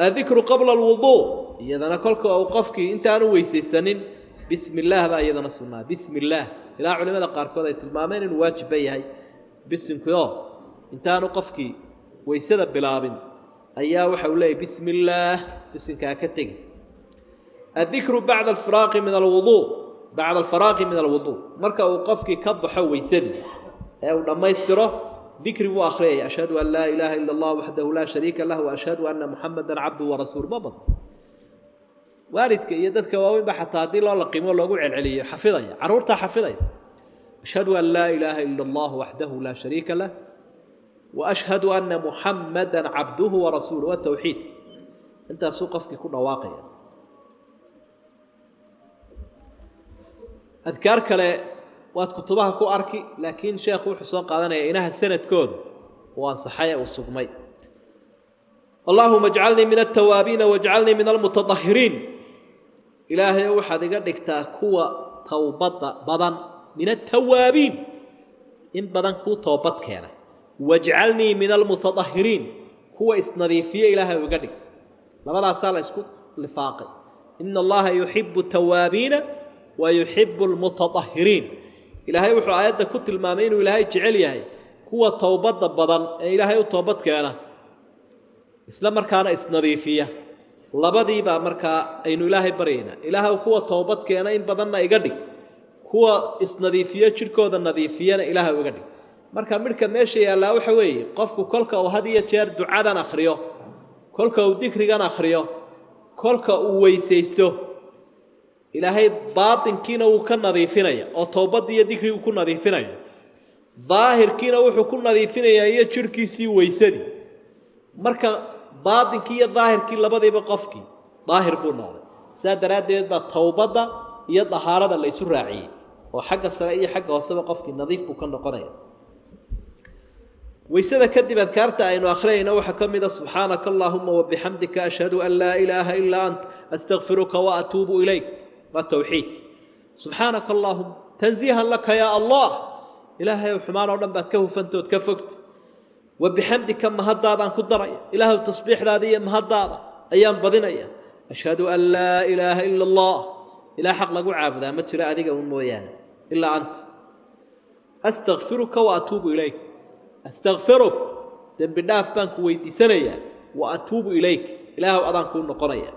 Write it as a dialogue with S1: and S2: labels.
S1: Addikru qabla alwuduu, iyadana kolka uu qofkii intaanu weysaysanin bismi illaah baa iyadana sunnaa. Bismi illaah ilaa culimada qaarkood ay tilmaameen inuu waajibba yahay bisinkuo intaanu qofkii weysada bilaabin ayaa waxa uu leeyahy bismi illaah, bisinkaa ka tegi. Addikru bacda alfiraaqi min alwuduu, bacda alfaraaqi min alwuduu, marka uu qofkii ka baxo weysadii ee uu dhammaystiro dikri buu akhriyaya, ashhadu an laa ilaaha ila allah waxdahu laa shariika lah waashhadu anna muxamada cabduhu warasuulu. Ma badno waalidka iyo dadka waaweynba xataa haddii loo laqimo loogu celceliyo xafidaya, carruurtaa xafidaysa. Ashhadu an laa ilaaha ila allah waxdahu laa shariika lah waashhadu anna muxamada cabduhu warasuuluh, waa towxiid. Intaasuu qofkii ku dhawaaqaya. Adkaar kale waad kutubaha ku arki, laakiin sheekhu wuxuu soo qaadanaya inaha sanadkoodu uu ansaxay ee uu sugmay. Allaahuma ajcalnii min altawaabiina wajcalnii min almutadahiriin. Ilaahayow waxaad iga dhigtaa kuwa towbadda badan, min altawaabiin, in badan kuu toobad keena. Wajcalnii min almutadahiriin, kuwa isnadiifiye ilaahay iga dhig. Labadaasaa la isku lifaaqay. Ina allaha yuxibu tawaabiina wa yuxibu almutadahiriin. Ilaahay wuxuu aayadda ku tilmaamay inuu ilaahay jecel yahay kuwa towbadda badan ee ilaahay u toobad keena, isla markaana isnadiifiya. Labadiibaa markaa aynu ilaahay baryaynaa. Ilaahw kuwa toobad keena in badanna iga dhig, kuwa isnadiifiyo jidhkooda nadiifiyana ilaahw iga dhig. Marka midhka meesha yaallaa waxa weeye, qofku kolka uu had iyo jeer ducadan akhriyo, kolka uu dikrigan akhriyo, kolka uu weysaysto, ilaahay baatinkiina wuu ka nadiifinaya oo towbaddii iyo dikriguu ku nadiifinaya, daahirkiina wuxuu ku nadiifinayaa iyo jidhkiisii weysadii. Marka baatinkii iyo daahirkii labadiiba qofkii daahir buu noqday. Saa daraaddeed baa towbadda iyo dahaarada la isu raaciyey, oo xagga sare iyo xagga hooseba qofkii nadiif buu ka noqonaya. Weysada kadib adkaarta aynu akhriyayno waxaa ka mid a subxaanaka allaahuma wabixamdika ashhadu an laa ilaaha ilaa ant astakfiruka wa atuubu ilayk. Waa towxiidki. Subxaanaka allaahuma tansiihan laka yaa allah, ilaahayow xumaan oo dhan baad ka hufantood ka fogta. Wabixamdika mahaddaadaan ku daraya, ilaahow tasbiixdaada iyo mahaddaada ayaan badinaya. Ashhadu an laa ilaaha ila allah, ilaa xaq lagu caabudaa ma jiro adiga un mooyaane, ilaa ant, astakfiruka wa atuubu ilayk. Astakfiruk, dembi dhaaf baan ku weydiisanayaa, wa atuubu ilayk, ilaahow adaan kuu noqonaya.